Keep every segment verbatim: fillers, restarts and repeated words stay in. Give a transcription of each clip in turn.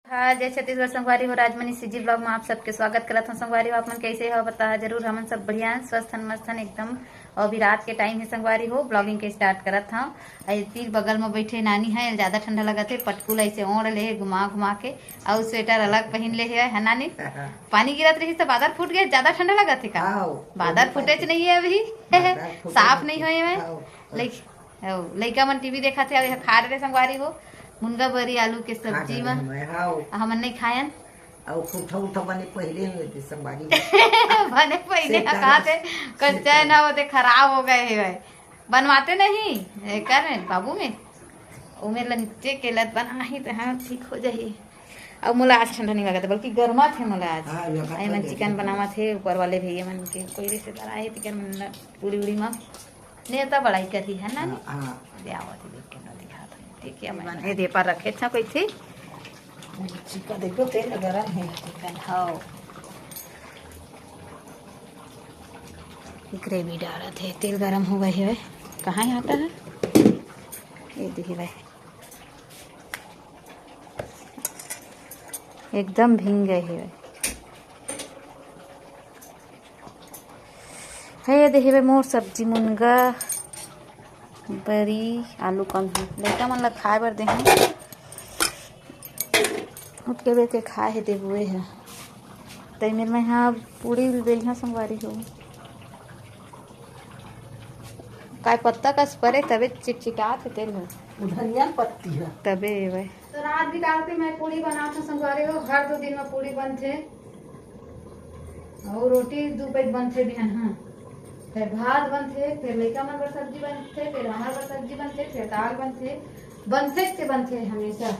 हाँ, जय छत्तीसगढ़ संगवारी हो, राजमनी सीजी ब्लॉग में आप सबके स्वागत करत हूँ। संगवारी हो, आप मन कैसे हो? बता जरूर, हमन सब बढ़िया हैं, स्वस्थ हन, मस्त हन एकदम। और अभी रात के टाइम है संगवारी हो, ब्लॉगिंग के स्टार्ट करत हूँ। अउ तीर बगल में बैठे नानी है, ज्यादा ठंडा लगत है, पटकुल ऐसे ओढ़ ले है घुमा घुमा के, और स्वेटर अलग पहन ले है, है नानी? पानी गिरत रही तो बादर फूट गए, ज्यादा ठंडा लगत है का? हाँ, बादर फूटे नहीं है अभी। बादर फूटे साफ नहीं। नहीं होए है। हाँ। लइक-, ओ, लइका मन टीवी देखत हे, अउ एहा खा डरे संगवारी हो, मुनगा बरी आलू के सब्जी म। हमन नहीं खायन। अउ कुठा उठा बने पहिले हे ते संगवारी। बने पहिले सेतारा, खाते, सेतारा। कच्चा ना होते, खराब हो गए हे भाई। बनवाते नहीं, एकर में, बाबू में। उमेर ला नित्य के लत बनाही त हाँ, ठीक हो जाही। अउ मोला आज ठंडा नहीं लगत, बल्कि गरमा थे मोला आज। हाँ, लगत आई मन है, चिकन बनावा थे, ऊपर वाले भैया मन के कोई रिश्तेदार आए, तेकर मन ला पूड़ी उड़ी मा नेवता बड़ाई करही, है ना? हाँ, हाँ। दे आवत हे, देख के ना दिखात हे। ठीक है, मैं ये दे पर रखे था कोई थी। चिका देखो, तेल गरम है। चिकन हो। ग्रेवी डालत हे, तेल गरम हो गए हे। कहाँ आता है? ये देखिए भाई, एकदम भींग गए हे भाई। हे ये देहे मोर सब्जी मुनगा, बरी, आलू कम हे। लइका मन ला खाए बर देहे। उठ के बेर के खाए हे देबुए हे। तई मेर मैं हा पूड़ी बेलिहा संगवारी हो। काय पत्ता कस परे तबे चिटचिटात हे तेल ह। वो धनिया पत्ती है। तबे ए भाई। तो रात बिकाल के मैं पूड़ी बनात हूँ संगवारी हो। हर दो दिन में पूड़ी बनथे। अउ रोटी दू पइत बनथे बिहान, हाँ। फिर भात बनथे, फिर लइका मन बर सब्जी बनथे, फिर हमर बर सब्जी बनथे, फिर दाल बनथे, बनथे के बनथे हमेशा।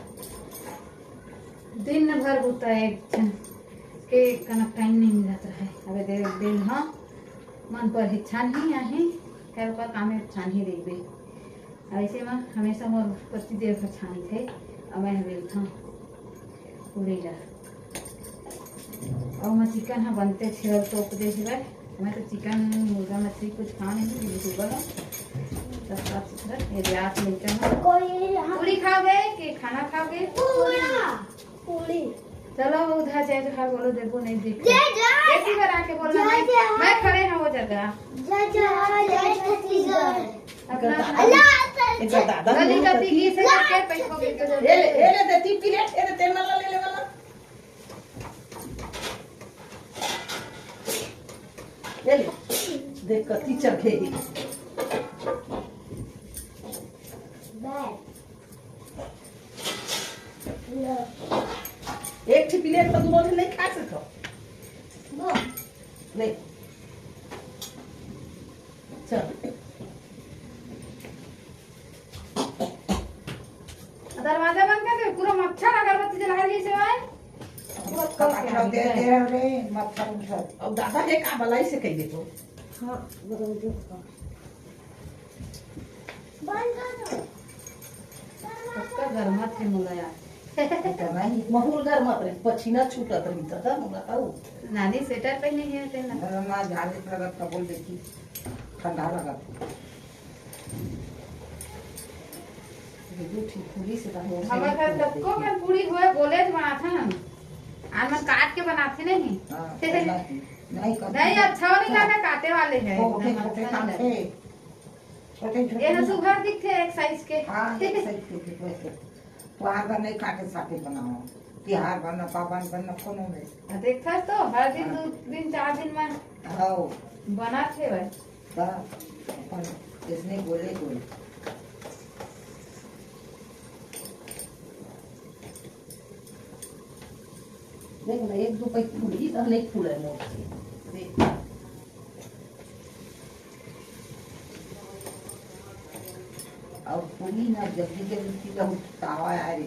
दिन भर बुता एक झन के कनक टाइम नहीं मिलत रहे। अबे दे दिन, हाँ, मन पर ही छानही आही, कल पर काम में छानही देखबे। अइसे म हमेशा मोर पति देव ह छानथे, अउ मैं ह बेलथंव पूड़ी ला। अउ मैं चिकन ह बनते छेवल तोप दे हवय। मैं तो चिकन, मुर्गा, मछली कुछ खा नहीं, यूट्यूबर हूँ। सब साफ सुथरा, ये रात मिलते हैं। कोई यहाँ पूड़ी खाओगे कि खाना खाओगे? पूरा। पूरी। चलो, उधर जय जोहार बोलो, देबो नहीं देखे। जय जोहार। ऐसी बार आके बोलना, जय मैं, जोहार। मैं खड़े हैं वो जगह। जय जोहार, जय छत्तीसगढ़। अपना, अल्लाह, अल्लाह। एक बार दादा गली बोलो का तो तीन से करके पैसों के ए ले, ए ले दे, तीन प्लेट, ए ले, तेल वाला ले ले वाला। ए ले, देख कति चढ़े ही। एक ठी प्लेट में दोनों झन नहीं खा सको। नहीं। चल। दरवाजा बंद कर दे, पूरा मच्छर अगरबत्ती जला रही से भाई। कपड़ा दे दे रे, मच्छर उच्छर। अब दादा हे का बलाई से कह दे तो। हाँ, बंद कर दो। कतका गरमाथे मोला यार। इतना ही महूल गरमात रही, पसीना छूटत रही, त मोला कहू। नानी स्वेटर पहने हे तेला। ना, ना, जाने लगत, कबूल देखी, ठंडा लगत। दू ठी पूरी से तो मोर से हमर घर पूरी कतको देखी। कन पूरी होए, गोले के बनाथन हम। आन मन काट के बनाथे नहीं। हाँ, नहीं, नहीं, कभी नहीं, अच्छा नहीं हाँ। लगा, काटे वाले हैं, छोटे, एकदम छोटे अच्छा नहीं काटे। लगा। छोटे, छोटे ये ना ना। सुघर दिखथे एक साइज के। हाँ, एक साइज के दिखथे। त्योहार बर नहीं काटे साटे बनाओ, तिहार बर न, पावन बर न, कोनो में। आ, देखथस तो हर दिन हाँ। दू दिन, चार दिन में हाँ। बनाथे भाई। त अपन इसने गोले गोले। देख ना, एक दू पई फूली, त नहीं फूले मोर से। देख। अउ पूरी ना जल्दी जल्दी की लहू तावा आए रे।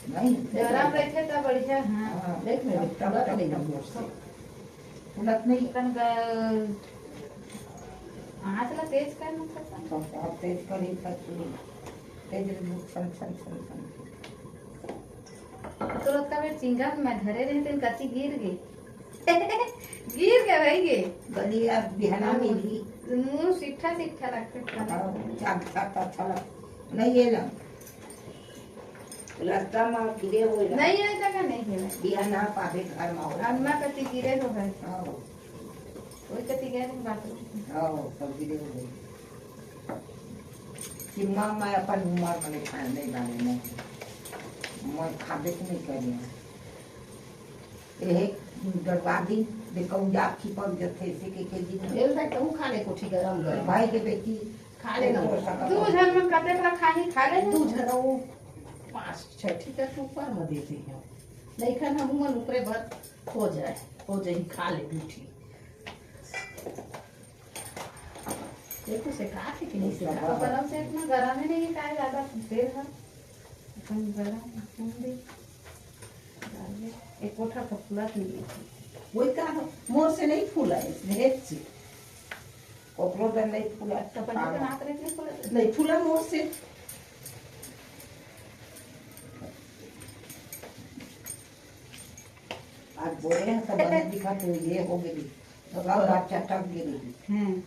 नहीं, गरम रहिथे त बढ़िया, हाँ। हाँ, देख ना, फूलत नहीं मोर से। फूलत नहीं। कन ग-, आँच ला तेज कर ना सकन। तो बहुत तेज करी था पूरी। तेज सन, सन, सन, सन। तुरंत का बेर चिंगा में धरे रहे, तेन कति गिर गे। गिर गे भाई गे। बलिया बिहना में भी। मुंह सिट्ठा सिट्ठा लगथे खाना। हाँ, चाप, चाप, अच्छा लग-, नहीं ये लग। रास्ता म गिरे होय ला। नहीं है जगह नहीं है। बिहान पाबे घर म हो। अन्ना कति गिरे हो है। हाँ। कोई कति गए नहीं बात। हाँ, सब गिरे हो गए। कि माँ मैं अपन उम्र में खाए नहीं डाले नहीं। मैं खाबे के नहीं करिए। एहे दरबादी दे कौजा चिपक जथे से के के दिन। बेल भाई कहूँ खा ले कोठी गरम गरम। भाई के बेटी खा ले ना। हो सकत दू झन में कते पर खाही खा ले। दू झन वो पाँच छठी तक ऊपर में देते हैं। नहीं खाना हुमन ऊपरे भर हो जाए, हो जाए खा ले दूठी। देखो से का थे कि नहीं से का। गरम से इतना गरम है नहीं, काहे ज्यादा तेल है। अपन गरम हम भी डाल दे। एक कोठा का फूला नहीं है। वही का हो, मोर से नहीं फूला है, इसलिए हेत से। कोकरो दन नहीं फूला। तो पहले तो हाथ रख नहीं फूला। नहीं फूला मोर से। आज बोले हैं तो बने दिखा तो ये हो गई। तो गाँव रात चटक गिरी। हम्म।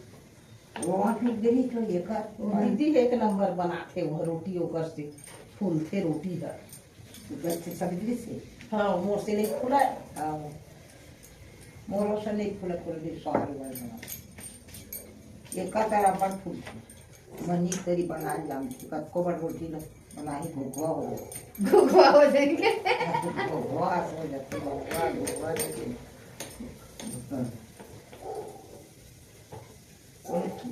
रोआ टूट गिरी तो ये कर। वो दीदी एक नंबर बनाथे वो रोटी ओकर से, फूलथे रोटी ह। गल से सब्जी से। हाँ, मोर से नहीं फूला। हाँ। मोरो से नहीं फूला, फूल भी स्वाद वाला बना। ये का तरह अपन फूल। मनी करी बना जाम, कतको बड़ रोटी ल बनाही घुघुआ हो जाए। घुघुआ हो जाएंगे। घुघुआ हो जाते, घुघुआ, घुघुआ लेकिन।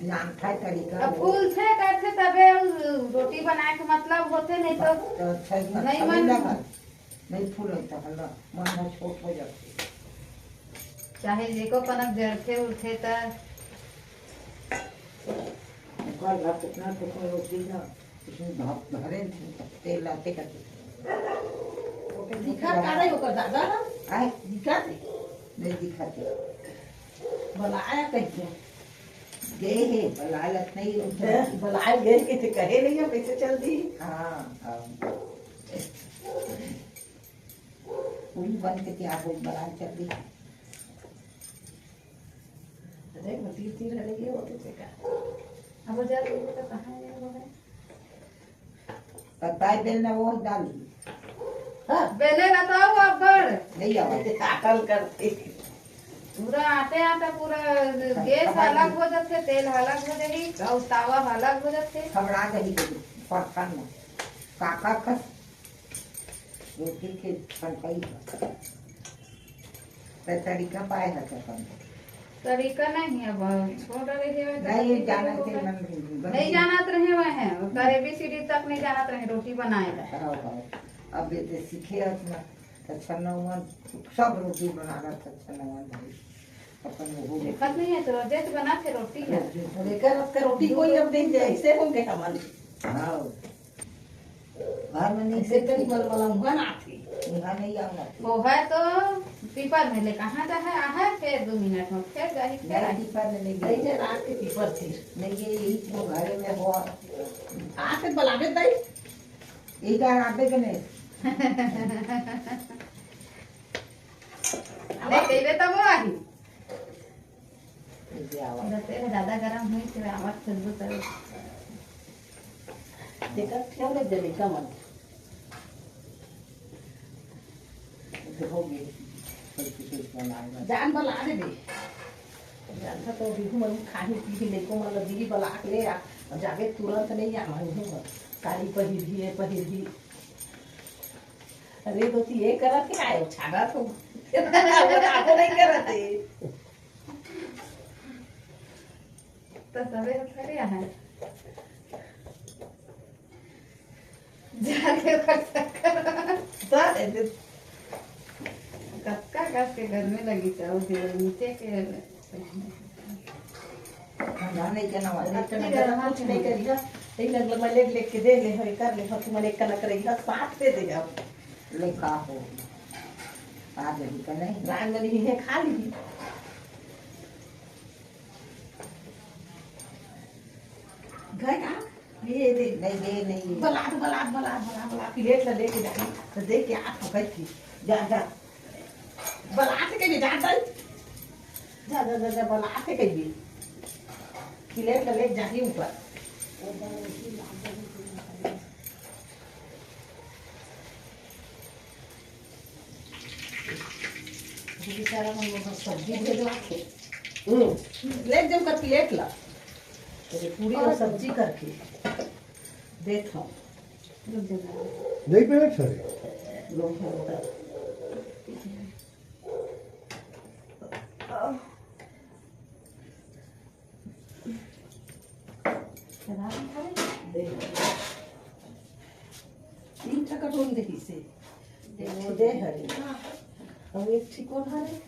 जानथा तरीका अब वो। फूलथे करथे तबे उ रोटी बनाए के मतलब होथे, नहीं तो तो अच्छा ही नहीं फूले मन। लगा। नहीं फूले तो हल्ला मन ह छोट हो जाथे। चाहे जेको कनक जरथे उरथे त ओकर ला कितना टुकड़ा रोटी ला, उसमें भाप भरे थे, तेल लाते करते। ओके, दिखा का रही ओकर दादा? आए? दिखा दे। नहीं दिखाते। बलाया कहिए। गए हे, बलालत नहीं होता। बलाए गए के थे, कहे नहीं हम कैसे चल दी? हाँ, हाँ। पूरी बन के तैयार हो, बलाए चल दी। अरे, वो तीर तीर हले ये होते थे का? अब वो जा रही है तो कहाँ है वो है? पताई बेल ना वो डाल दी। हाँ। बेले बताओ अब्बड़। नहीं आवा। अटल करते। पूरा आटे आटा पूरा गैस अलग हो जाथे, तेल अलग हो जाही, अउ तावा अलग हो जाथे। खबड़ा जाही तो परथन में। काका कस रोटी के छनकाई। त तरीका पाए ह त अपन। तरीका नहीं, अब छोड़ रहे हे, नहीं, तरीका जानत नहीं हे, होगा। मन नहीं जानत रहे वह है, ओकर एबीसीडी तक नहीं जानत रहे, रोटी बनाए ला। हाँ, हाँ। अब ये तो सीखे हस ना, त छन्नौवन सब रोटी बनावत ह, छन्नौवन भाई। अपन वो देखत नहीं है, तो रोजे तो बनाथे रोटी है। रोटी। अब एकर रस का रोटी कोई अब नहीं जाए, ऐसे होंगे हमारे। हाँ। घर में नहीं ऐसे करी मलमला उहाँ ना आथे। उहाँ नहीं आवा। वो है तो पीपर में ले कहाँ जा है, आ है, फिर दो मिनट में फिर जाही, फिर नहीं, आई। पीपर में नहीं नहीं गई। जे रात के पीपर थी। नहीं, ये यही तो घरे में हो। आ फिर बलावे दाई। यही का आते के नहीं। नहीं, कही दे तब वो आही। ये आवा। दस तेरह ज्यादा गरम हुई, फिर आवाज खुशबू करे। देखा, क्यों नहीं जले का मन? तो हो गई। सब कुछ बनाएगा। जान बला दे बे। जान था तो बिहू मन खाही पीही लेको मन लगी बला के ले आ। अब जाके तुरंत नहीं आना हूँ। साड़ी पहिर ही है, पहिर ही। अरे दोती ये करत के आयो छाड़ा तो। वो तो नहीं करत है। तो सबे थोड़े है। जाके ओकर चक्कर। तो ऐसे कतका कस के गर्मी लगी, चाहो फिर नीचे के ठंडा नहीं के ना वाला। अरे, इतना गर्म कुछ नहीं करिया। एक नंबर में लेट लेट के दे ले, हवे कर ले, तुम एक कनक रही, साथ दे दे अब। ले का हो? आ गई का नहीं? रांगनी है, खा ली। गए का? ये दे। नहीं, ये नहीं। बलात, बलात, बलात, बलात, बलात, प्लेट ला लेके जाई, तो दे के आ ठोकई थी। जा, जा। बलात के भी जा, जा। जा, जा, जा, जा, बलात के भी। प्लेट ला लेके जाही ऊपर। बेचारा मन मोर सब्जी भेजवाथे। हम्म। ले जम कर प्लेट ला। अरे, पूरी और सब्जी करके देत हूँ। नहीं प्लेट सर। लो, लो। दे। तीन ठा कटोरी देखी से। एक ठो दे हरे। अउ एक ठो कोन हरे?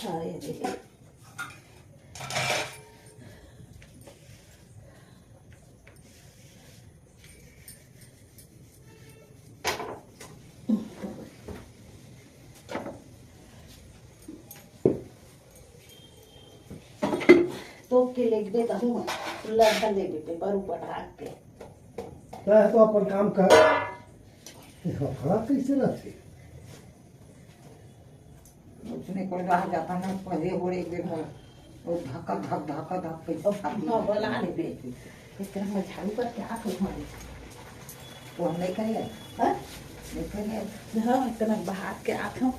हाँ, ये देखिए। तोप के लेगबे तहूँ, खुल्ला धर लेबे पेपर ऊपर ढाक के। तैं तो अपन काम कर। ये हफड़ा कैसे रहथे? उसने कोई रह जाता ना, पहले हो एक बेर हो, वो धक्का धक, धक्का धक कैसे अब छापी? हाँ, बना लेबे। इस तरह मैं झाड़ू करके आत हूँ हमारे। वो हम नहीं करें? हाँ? नहीं करें? हाँ, इतना बहार के आत हूँ।